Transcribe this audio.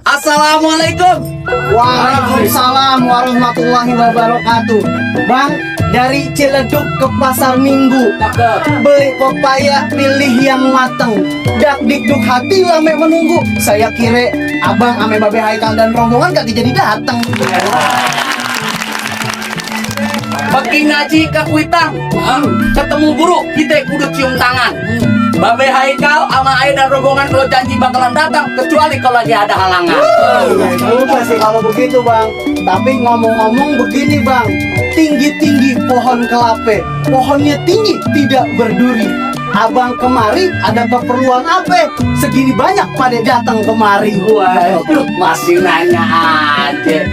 Assalamualaikum. Waalaikumsalam warahmatullahi wabarakatuh. Bang, dari Ciledug ke Pasar Minggu, beli pepaya pilih yang mateng. Dak dikduk hati lame menunggu. Saya kira abang ame babe Haikal dan rombongan kagak jadi dateng. Bagi ngaji ke Kuitang, ketemu guru kita kudu cium tangan. Babe Haikal sama Ae dan rombongan kalau janji bakalan datang, kecuali kalau lagi ada halangan. Lupa sih kalau begitu bang. Tapi ngomong-ngomong begini bang, tinggi-tinggi pohon kelapa, pohonnya tinggi tidak berduri. Abang kemari ada keperluan apa? Segini banyak pada datang kemari. Waduh, masih nanya aja.